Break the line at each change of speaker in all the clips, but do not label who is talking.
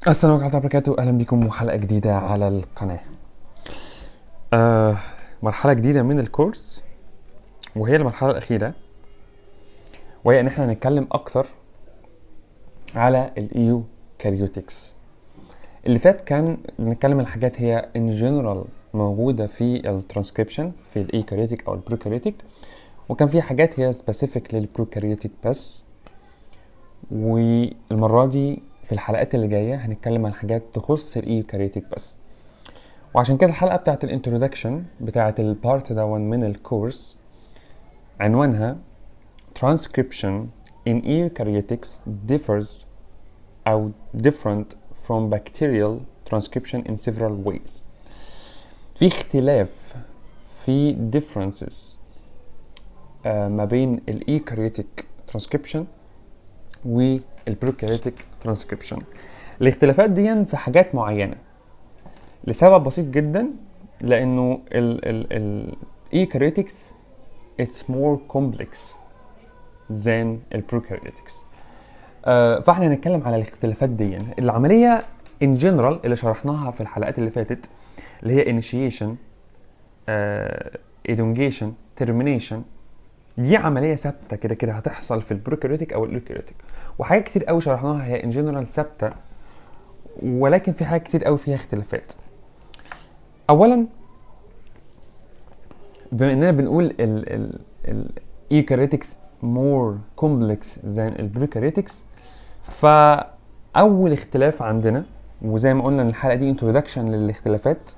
السلام عليكم ورحمة الله وبركاته، أهلا بكم وحلقة جديدة على القناة. مرحلة جديدة من الكورس، وهي المرحلة الأخيرة، وهي إن إحنا هنتكلم أكتر على ال eukaryotics. اللي فات كان بنتكلم عن حاجات هي in general موجودة في الترانسكريبشن في ال eukaryotic أو ال prokaryotic، وكان في حاجات هي specific لل prokaryotic بس. والمرة دي في الحلقات اللي جاية هنتكلم عن حاجات تخص ال eukaryotic بس، وعشان كده الحلقة بتاعت ال introduction بتاعت ال part ده من الكورس عنوانها Transcription in eukaryotics differs أو different from bacterial transcription in several ways. في اختلاف، في differences ما بين ال eukaryotic transcription وال prokaryotic transcription. الاختلافات دي في حاجات معينة لسبب بسيط جدا، لانه ال eukaryotics it's more complex than ال prokaryotics. فاحنا هنتكلم على الاختلافات دي. العملية in general اللي شرحناها في الحلقات اللي فاتت، اللي هي initiation، elongation، termination، دي عملية ثابتة كده كده هتحصل في ال prokaryotic او ال eukaryotic، وحاجات كتير قوي شرحناها هي in general ثابته، ولكن في حاجات كتير قوي فيها اختلافات. اولا، بما اننا بنقول ال eukaryotics more complex than ال prokaryotics، فاول اختلاف عندنا، وزي ما قلنا ان الحلقة دي introduction للاختلافات،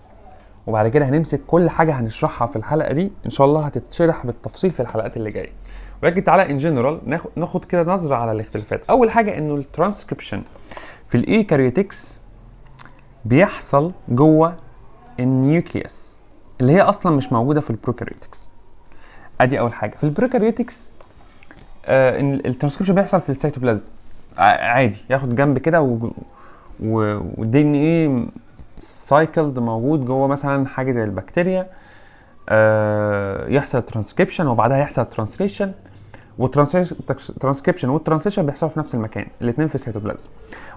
وبعد كده هنمسك كل حاجة هنشرحها في الحلقة دي ان شاء الله هتتشرح بالتفصيل في الحلقات اللي جايه، ولكن تعالى in general ناخد كده نظره على الاختلافات. اول حاجة انه الترانسكريبشن في ال eukaryotics بيحصل جوه ال nucleus، اللي هي اصلا مش موجودة في ال prokaryotics. ادي اول حاجه. في ال prokaryotics الترانسكريبشن بيحصل في السيتوبلازم عادي، ياخد جنب كده وال DNA cycled موجود جوه مثلا حاجة زي البكتيريا، يحصل ترانسكريبشن وبعدها يحصل ترانسليشن، والترانسكريبشن والترانسليشن بيحصلوا في نفس المكان، الاثنين في السيتوبلازم.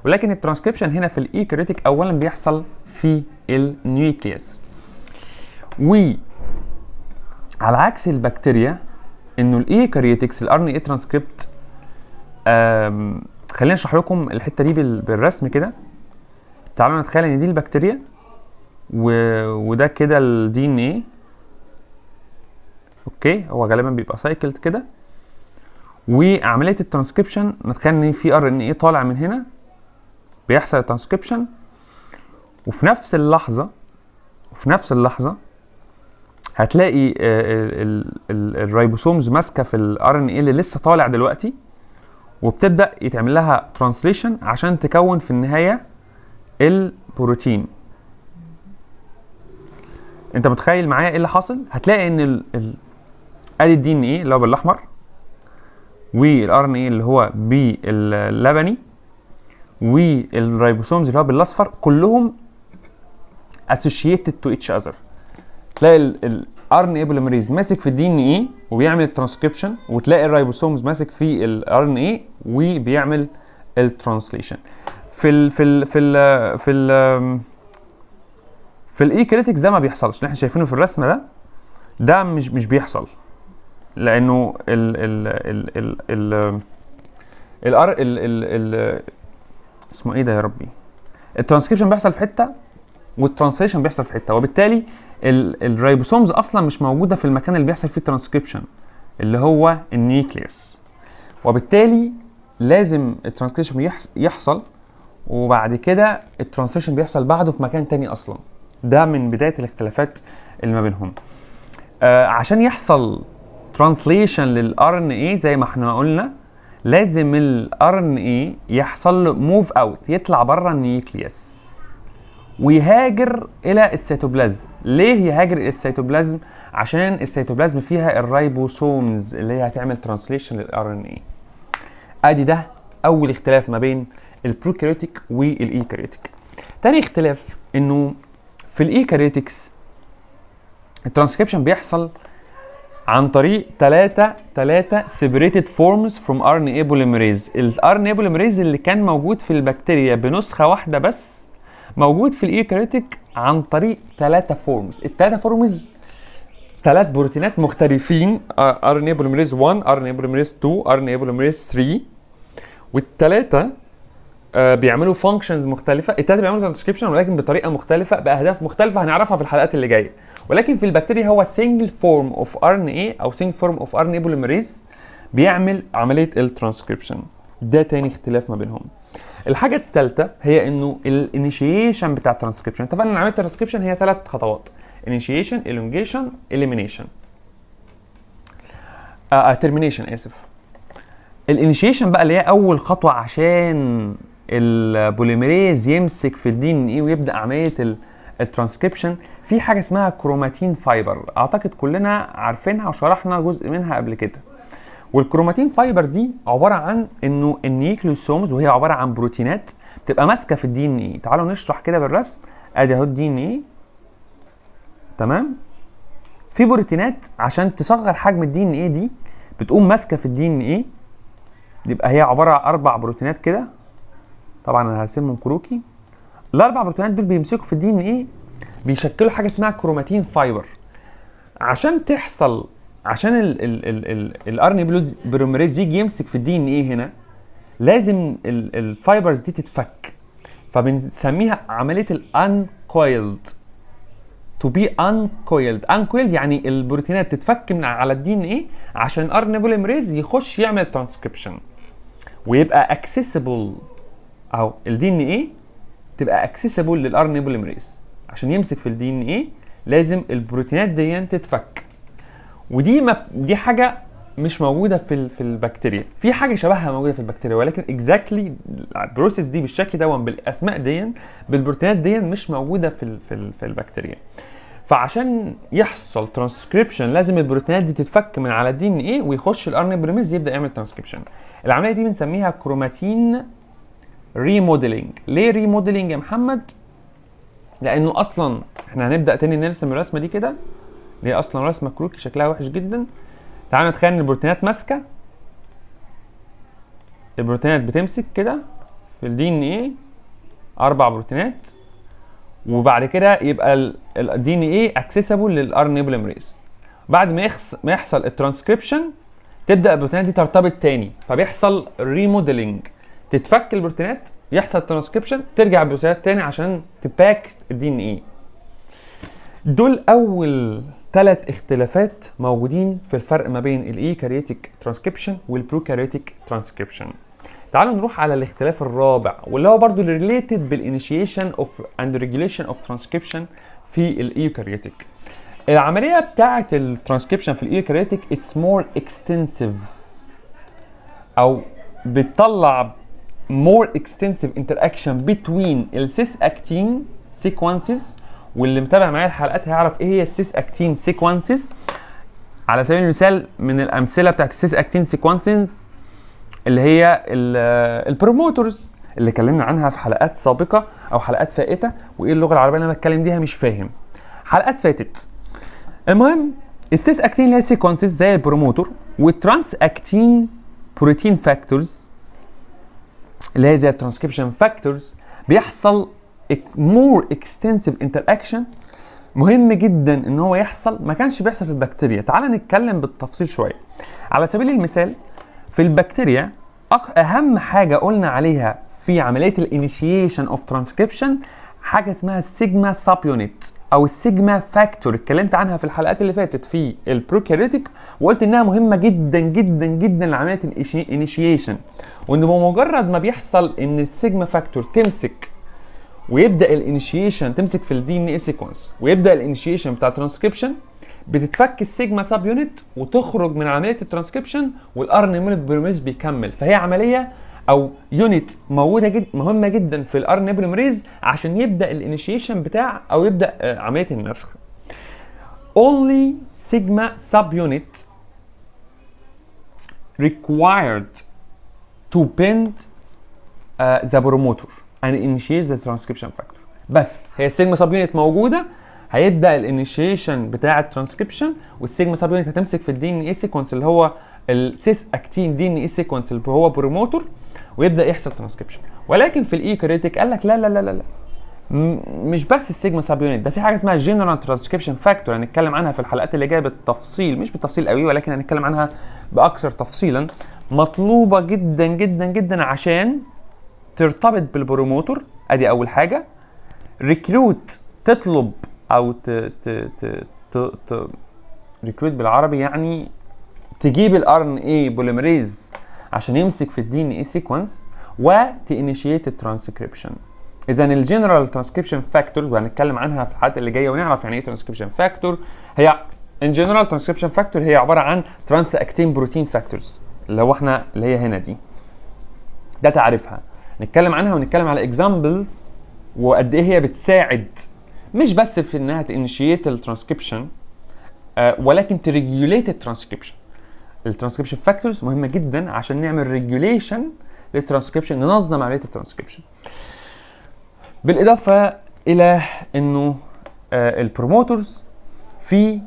ولكن الترانسكريبشن هنا في ال eukaryotic اولا بيحصل في ال nucleus، و على عكس البكتيريا انه الايوكاريوتكس الار ان اي ترانسكريبت، خلينا اشرح لكم الحتة دي بالرسم كده. تعالوا نتخيل ان دي البكتيريا وده كده ال DNA، okay، هو غالبا بيبقى cycled كده. وعملية الترانسكريبشن نتخيل ان في RNA طالع من هنا، بيحصل الترانسكريبشن، وفي نفس اللحظه هتلاقي ال ribosomes ماسكه في ال RNA اللي لسه طالع دلوقتي، وبتبدا يتعمل لها translation عشان تكون في النهاية البروتين. انت متخيل معايا ايه اللي حاصل؟ هتلاقي ان ادي ال DNA اللي هو بالاحمر، وال RNA اللي هو باللبني، وال ribosomes اللي هو بالاصفر، كلهم associated to each other. تلاقي ال RNA polymerase ماسك في ال DNA وبيعمل الترانسكريبشن، وتلاقي ال ribosomes ماسك في ال RNA وبيعمل ال translation. في ال eukaryotics ده ما بيحصلش. اللي احنا شايفينه في الرسمة ده مش بيحصل، لانه ال ال ال ال ال ال R ال ال ال اسمه ايه ده يا ربي، الترانسكريبشن بيحصل في حتة وال translation بيحصل في حته، وبالتالي ال ribosomes اصلا مش موجودة في المكان اللي بيحصل فيه الترانسكريبشن اللي هو ال nucleus، وبالتالي لازم الترانسكريبشن يحصل وبعد كده ال translation بيحصل بعده في مكان تاني اصلا. ده من بداية الاختلافات اللي ما بينهم. عشان يحصل translation لل RNA زي ما احنا قلنا، لازم ال RNA يحصل له move out، يطلع بره ال nucleus ويهاجر الى السيتوبلازم. ليه يهاجر الى السيتوبلازم؟ عشان السيتوبلازم فيها ال ribosomes اللي هي هتعمل translation لل RNA. ادي ده اول اختلاف ما بين ال prokaryotic وال eukaryotic. تاني اختلاف انه في الايوكاريوتكس الترانسكريبشن بيحصل عن طريق 3 separated forms from RNA polymerase. ال RNA polymerase اللي كان موجود في البكتيريا بنسخة واحدة بس، موجود في ال eukaryotic عن طريق 3 forms. الثلاثة forms ثلاث بروتينات مختلفين، RNA polymerase 1، RNA polymerase 2، RNA polymerase 3، والثلاثة بيعملوا functions مختلفة. الثلاثة بيعملوا ترانسكريبشن ولكن بطريقة مختلفة، بأهداف مختلفة هنعرفها في الحلقات اللي جاية. ولكن في البكتيريا هو single form of RNA او single form of RNA polymerase بيعمل عملية الترانسكريبشن. ده تاني اختلاف ما بينهم. الحاجة الثالثة هي انه ال initiation بتاع الترانسكريبشن. اتفقنا ان عملية الترانسكريبشن هي ثلاث خطوات: initiation، elongation، elimination، termination، اسف. ال initiation بقى اللي هي اول خطوة عشان ال polymerase يمسك في ال DNA ويبدا عملية الترانسكريبشن. في حاجة اسمها chromatin fiber، اعتقد كلنا عارفينها وشرحنا جزء منها قبل كده. وال chromatin fiber دي عبارة عن انه ال nucleosomes، وهي عبارة عن بروتينات تبقى ماسكه في ال DNA. تعالوا نشرح كده بالرسم. ادي اهو ال DNA، تمام؟ في بروتينات عشان تصغر حجم ال DNA دي بتقوم ماسكه في ال DNA. يبقى هي عبارة عن اربع بروتينات كده، طبعا انا هرسمهم كروكي. الاربع بروتينات دول بيمسكوا في ال DNA، بيشكلوا حاجة اسمها chromatin fiber. عشان تحصل، عشان ال RNA polymerase يجي يمسك في ال DNA هنا، لازم ال fibers دي تتفك، فبنسميها عملية ال uncoiled، to be uncoiled. uncoiled يعني البروتينات تتفك من على ال DNA عشان RNA polymerase يخش يعمل ترانسكريبشن ويبقى accessible، او ال DNA تبقى accessible لل RNA polymerase. عشان يمسك في ال DNA لازم البروتينات دي تتفك، ودي ما دي حاجة مش موجودة في البكتيريا. في حاجة شبهها موجودة في البكتيريا، ولكن exactly ال process دي بالشكل ده، بالاسماء دي، بالبروتينات دي، مش موجودة في البكتيريا. فعشان يحصل ترانسكريبشن لازم البروتينات دي تتفك من على ال DNA ويخش ال RNA polymerase يبدا يعمل ترانسكريبشن. العملية دي بنسميها chromatin remodeling. ليه remodeling يا محمد؟ لانه اصلا احنا هنبدا تاني نرسم الرسمة دي كده، اللي هي اصلا رسمه كروكي شكلها وحش جدا. تعالوا نتخيل ان البروتينات ماسكه، البروتينات بتمسك كده في ال DNA، اربع بروتينات، وبعد كده يبقى ال DNA accessible لل RNA polymerase. بعد ما يحصل الترانسكريبشن تبدا البروتينات دي ترتبط تاني، فبيحصل remodeling، تتفك البروتينات، يحصل ترانسكريبشن، ترجع البروتينات تاني عشان ت pack ال DNA. دول اول ثلاث اختلافات موجودين في الفرق ما بين الايكاريوتيك ترانسكريبشن والبروكاريوتيك ترانسكريبشن. تعالوا نروح على الاختلاف الرابع، واللي هو برضو related بال initiation of and regulation of transcription في ال eukaryotic. العملية بتاعه الترانسكريبشن في ال eukaryotic it's more extensive، او بتطلع more extensive interaction between ال cis acting sequences. واللي متابع معايا الحلقات هيعرف ايه هي ال cis acting sequences. على سبيل المثال، من الامثلة بتاعت ال cis acting sequences اللي هي ال promoters اللي اتكلمنا عنها في حلقات سابقه او حلقات فائته. وايه اللغة العربية اللي انا بتكلم بيها؟ مش فاهم. حلقات فاتت. المهم، ال cis acting اللي هي sequences زي ال promoter، وال trans acting protein factors اللي هي زي الترانسكريبشن فاكتورز، بيحصل more extensive interaction. مهم جدا ان هو يحصل، ما كانش بيحصل في البكتيريا. تعال نتكلم بالتفصيل شويه. على سبيل المثال، في البكتيريا اهم حاجة قلنا عليها في عملية الانيشيشن اوف ترانسكريبشن حاجة اسمها ال sigma subunit او ال sigma factor. اتكلمت عنها في الحلقات اللي فاتت في ال prokaryotic، وقلت انها مهمة جدا جدا جدا لعملية ال initiation، وانه بمجرد ما بيحصل ان ال sigma factor تمسك ويبدا ال initiation، تمسك في ال DNA sequence ويبدا ال initiation بتاع الترانسكريبشن، بتتفك ال sigma subunit وتخرج من عملية الترانسكريبشن، وال RNA polymerase بيكمل. فهي عملية او unit موجودة جدا، مهمة جدا في ال RNA polymerase عشان يبدا ال initiation بتاع او يبدا عملية النسخ. only sigma subunit required to bind the promoter and initiate the transcription factor. بس هي ال sigma subunit موجودة هيبدا الانيشيشن بتاع الترانسكريبشن، والسيجما سب يونت هتمسك في ال DNA sequence اللي هو ال cis-acting DNA sequence اللي هو promoter، ويبدا يحصل ترانسكريبشن. ولكن في ال eukaryotic قال لك لا لا لا لا لا، مش بس ال sigma subunit، ده في حاجة اسمها جنرال ترانسكريبشن فاكتور هنتكلم عنها في الحلقات اللي جاية بالتفصيل، مش بالتفصيل قوي ولكن هنتكلم عنها باكثر تفصيلا. مطلوبه جدا جدا جدا عشان ترتبط بال promoter، ادي اول حاجة. recruit تطلب او ت ت ت ت ت recruit بالعربي يعني تجيب ال RNA polymerase عشان يمسك في ال DNA sequence وتانيشيت الترانسكريبشن. اذا الجنرال ترانسكريبشن فاكتور، وهنتكلم عنها في الحلقات اللي جاية ونعرف يعني ايه ترانسكريبشن فاكتور. هي ان جنرال ترانسكريبشن فاكتور هي عبارة عن trans-acting protein factors اللي هو احنا اللي هي هنا دي، ده تعريفها. نتكلم عنها ونتكلم على examples وقد ايه هي بتساعد مش بس في انها تانيشيت الترانسكريبشن ولكن تريجوليت الترانسكريبشن. الترانسكريبشن فاكتورز مهمة جدا عشان نعمل ريجوليشن للترانسكريبشن، ننظم عملية الترانسكريبشن. بالاضافة الى انه ال promoters في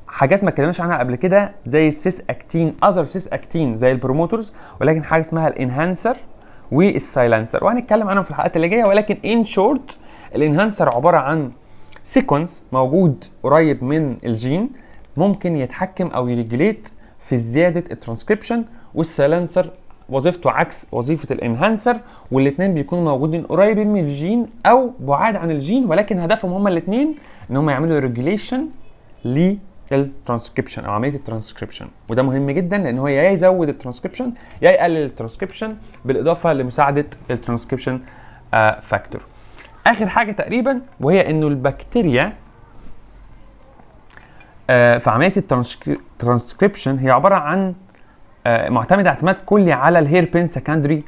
حاجات ما اتكلمناش عنها قبل كده زي ال cis-acting، other cis-acting زي ال promoters، ولكن حاجة اسمها ال enhancer وال silencer، وهنتكلم عنهم في الحلقات اللي جاية. ولكن in short ال enhancer عبارة عن sequence موجود قريب من الجين ممكن يتحكم او ي regulate في زيادة الترانسكريبشن، وال silencer وظيفته عكس وظيفة ال enhancer، والاثنين بيكونوا موجودين قريبين من الجين او بعاد عن الجين، ولكن هدفهم هما الاثنين ان هم يعملوا ريجوليشن للترانسكريبشن او عملية الترانسكريبشن. وده مهم جدا لان هو يا يزود الترانسكريبشن يا يقلل الترانسكريبشن، بالاضافة لمساعده الترانسكريبشن فاكتور. اخر حاجة تقريبا وهي انه البكتيريا في عملية الترانسكريبشن هي عبارة عن معتمدة اعتماد كلي على ال hairpin secondary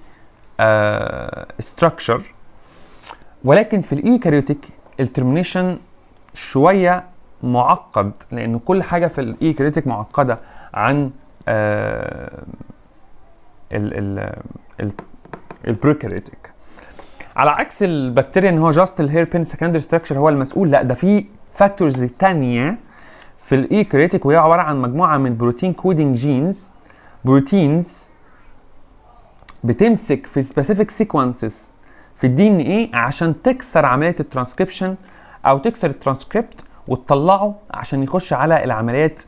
structure، ولكن في ال eukaryotic ال termination شوية معقد، لان كل حاجة في ال eukaryotic معقدة عن ال ال ال prokaryotic. على عكس البكتيريا ان هو just ال hairpin secondary structure هو المسؤول، لا ده في factors تانية في ال eukaryotic، وهي عبارة عن مجموعة من protein coding genes، proteins بتمسك في specific sequences في ال DNA عشان تكسر عملية الترانسكريبشن او تكسر الترانسكريبت وتطلعه عشان يخش على العمليات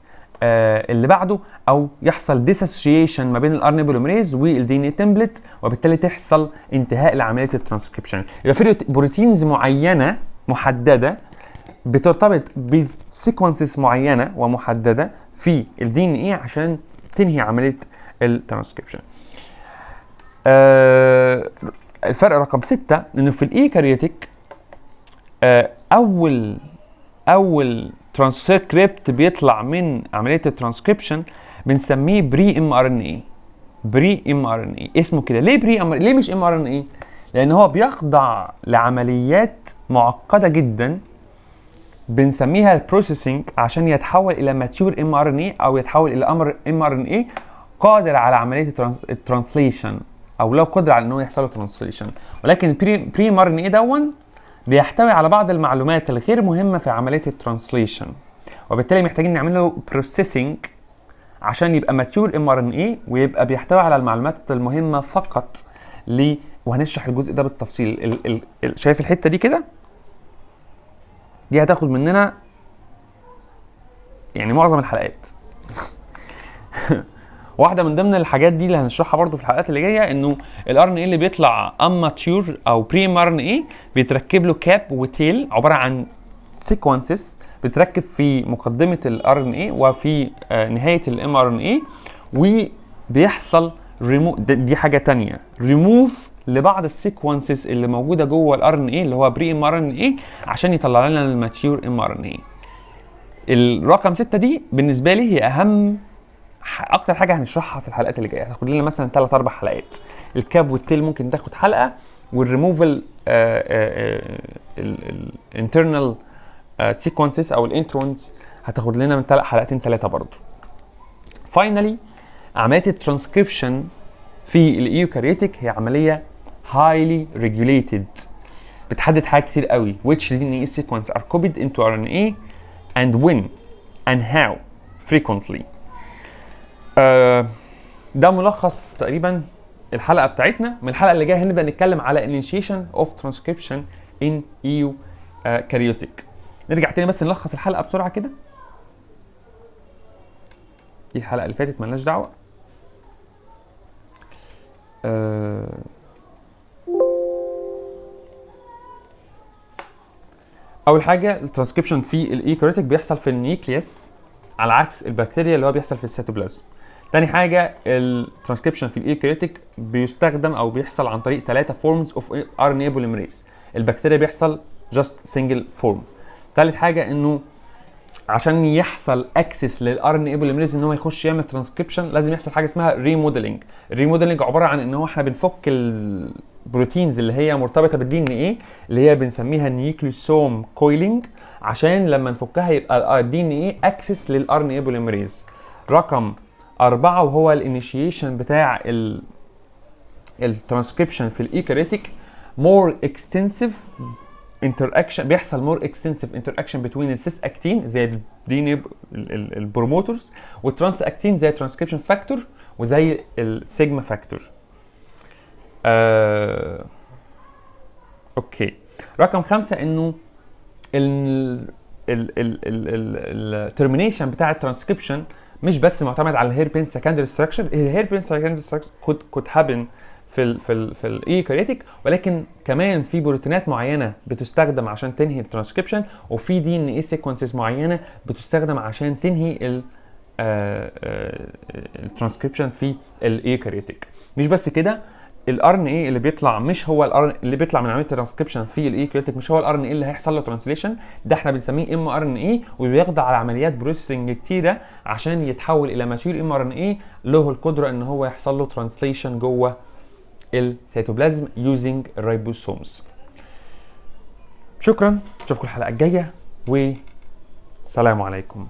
اللي بعده، او يحصل dissociation ما بين ال RNA polymerase وال DNA template، وبالتالي تحصل انتهاء لعملية الترانسكريبشن. يبقى في proteins معينة محددة بترتبط ب sequences معينة ومحددة في ال DNA عشان تنهي عملية الترانسكريبشن. الفرق رقم 6 انه في ال eukaryotic اول ترانسكريبت بيطلع من عملية الترانسكريبشن بنسميه بري ام ار ان اي. بري ام ار ان اي اسمه كده ليه pre m، ليه مش mRNA؟ لان هو بيخضع لعمليات معقدة جدا بنسميها ال processing عشان يتحول الى mature mRNA او يتحول الى امر mRNA قادر على عملية ال translation، او له قدره على ان هو يحصل له translation. ولكن ال pre mRNA دون بيحتوي على بعض المعلومات الغير مهمة في عملية ال translation، وبالتالي محتاجين نعمل له processing عشان يبقى mature mRNA ويبقى بيحتوي على المعلومات المهمة فقط. ليه؟ وهنشرح الجزء ده بالتفصيل. ال ال شايف الحتة دي كده؟ دي هتاخد مننا يعني معظم الحلقات. واحدة من ضمن الحاجات دي اللي هنشرحها برضو في الحلقات اللي جاية انه ال RNA اللي بيطلع immature او pre mRNA بيتركب له cap و tail عبارة عن sequences بتركب في مقدمه ال RNA وفي نهاية ال mRNA، وبيحصل دي حاجة تانية، ريموف لبعض ال sequences اللي موجودة جوه ال RNA اللي هو pre mRNA عشان يطلع لنا ال mature mRNA. الرقم 6 دي بالنسبة لي هي اهم اكتر حاجة هنشرحها في الحلقات اللي جاية، هتاخد لنا مثلا 3 4 حلقات. ال cap وال tail ممكن تاخد حلقة، والريموفال ال internal sequences او ال introns هتاخد لنا من حلقتين 3 برضو. finally عملية الترانسكريبشن في ال eukaryotic هي عملية highly regulated. بتحدد حاجات كتير قوي، which DNA sequence are copied into RNA and when and how frequently. ده ملخص تقريبا الحلقة بتاعتنا. من الحلقة اللي جاية هنبدا نتكلم على initiation of transcription in eukaryotic. نرجع تاني بس نلخص الحلقة بسرعة كده. دي الحلقة اللي فاتت ملناش دعوه. اول حاجة الترانسكريبشن في ال eukaryotic بيحصل في ال nucleus على عكس البكتيريا اللي هو بيحصل في السيتوبلازم. تاني حاجة الترانسكريبشن في ال eukaryotic بيستخدم او بيحصل عن طريق 3 forms of RNA polymerase. البكتيريا بيحصل just single form. تالت حاجة انه عشان يحصل access لل RNA polymerase ان هو يخش يعمل ترانسكريبشن لازم يحصل حاجة اسمها remodeling. ال remodeling عبارة عن ان هو احنا بنفك ال proteins اللي هي مرتبطة بال DNA اللي هي بنسميها nucleosome coiling، عشان لما نفكها يبقى ال DNA access لل RNA polymerase. رقم 4 وهو ال initiation بتاع الترانسكريبشن في ال eukaryotic، more extensive interaction، بيحصل more extensive interaction between ال cis actin زي ال DNA ال promoters وال trans actin زي الترانسكريبشن فاكتور وزي ال sigma factor. Okay. رقم 5 انه ال ال ال ال ال termination بتاع الترانسكريبشن مش بس معتمد على ال hairpin secondary structure. ال hairpin secondary structure could happen في ال eukaryotic، ولكن كمان في بروتينات معينة بتستخدم عشان تنهي الترانسكريبشن، وفي DNA sequences معينة بتستخدم عشان تنهي الترانسكريبشن في ال eukaryotic. مش بس كده، ال RNA اللي بيطلع مش هو ال R اللي بيطلع من عملية الترانسكريبشن في ال eukaryotic، مش هو ال RNA اللي هيحصل له translation، ده احنا بنسميه mRNA، وبيخضع على عمليات processing كتيرة عشان يتحول الى mature mRNA له القدرة ان هو يحصل له translation جوه السيتوبلازم using ribosomes. شكرا، اشوفكم الحلقة الجاية والسلام عليكم.